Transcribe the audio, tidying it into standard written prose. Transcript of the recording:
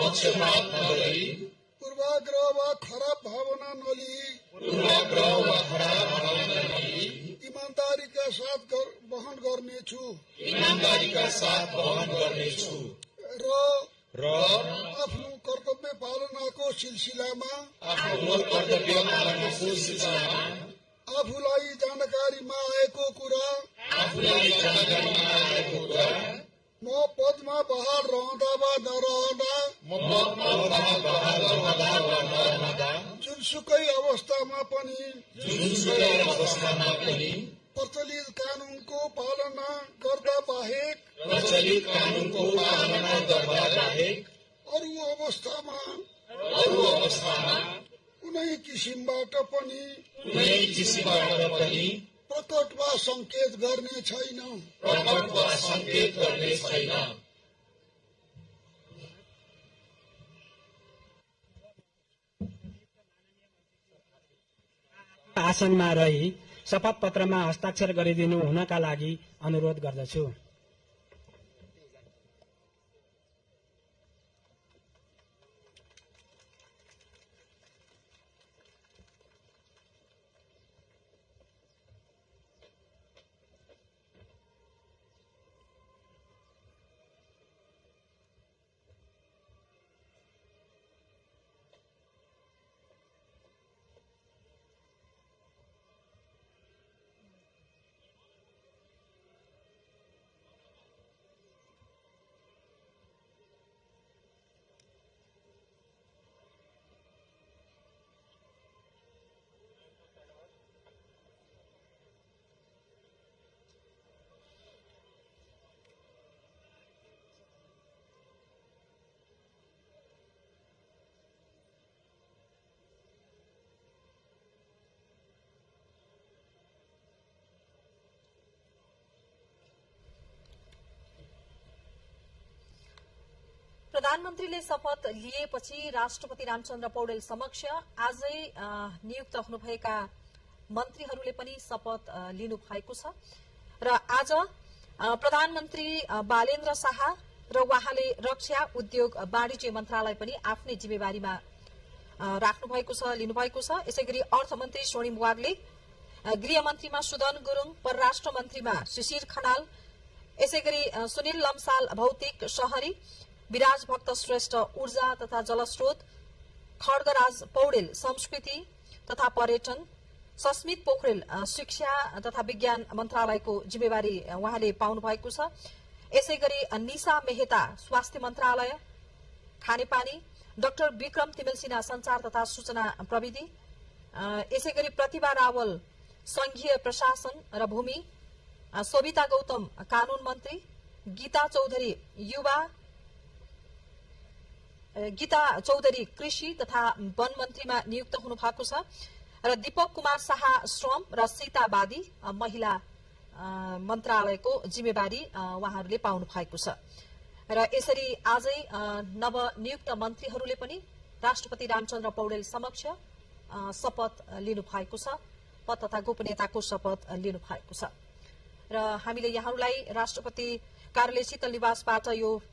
पक्षपात नगरी पूर्वाग्रह वा खराब भावना नलिई ईमानदारीका साथ वहन गर्नेछु र आफ्नो कर्तव्य पालनाको सिलसिलामा आफूलाई जानकारीमा आएको कुरा म पदमा बहाल रहँदा वा नरहँदा जुनसुकै अवस्थामा पनि प्रचलित कानूनको पालना गर्दा बाहेक अरू अवस्थामा कुनै किसिमबाट पनि प्रकट वा संकेत गर्ने छैन। आसनमा रही शपथ पत्रमा हस्ताक्षर गरिदिनु हुनका लागि अनुरोध गर्दछु। प्रधानमन्त्रीले शपथ लिएपछि राष्ट्रपति रामचन्द्र पौडेल समक्ष आजै नियुक्त हुनुभएका मन्त्रीहरूले पनि शपथ लिनु भएको छ र आज प्रधानमन्त्री बालेन्द्र शाह र उहाँले रक्षा उद्योग वाणिज्य मन्त्रालय पनि आफ्नै जिम्मेवारीमा राख्नु भएको छ, लिनुभएको छ। यसैगरी अर्थमन्त्री स्वर्णिम वाग्ले, गृहमन्त्रीमा सुदन गुरुङ, परराष्ट्र मन्त्रीमा शिशिर खनाल, यसैगरी सुनिल लम्साल भौतिक शहरी, विराज भक्त श्रेष्ठ ऊर्जा तथा जलस्रोत, खड्गराज पौडेल संस्कृति तथा पर्यटन, सस्मित पोखरेल शिक्षा तथा विज्ञान मन्त्रालयको जिम्मेवारी उहाँले पाउनु भएको छ। यसैगरी निशा मेहता स्वास्थ्य मन्त्रालय खानेपानी, डाक्टर विक्रम तिमेल सिन्हा संचार तथा सूचना प्रविधि, यसैगरी प्रतिभा रावल संघीय प्रशासन र भूमि, सोभिता गौतम कानून मन्त्री, गीता चौधरी कृषि तथा वन मन्त्रीमा नियुक्त हुनु भएको छ र दीपक कुमार शाह श्रम र सीता बादी महिला मन्त्रालयको जिम्मेवारी उहाँहरूले पाउनु भएको छ। र यसरी आजै नवनियुक्त मन्त्रीहरूले पनि राष्ट्रपति रामचन्द्र पौडेल समक्ष शपथ लिनु भएको छ, पद तथा गोपनीयताको शपथ लिनु भएको छ। र हामीले यहाँहरूलाई राष्ट्रपति कार्यालय शीतल निवासबाट यो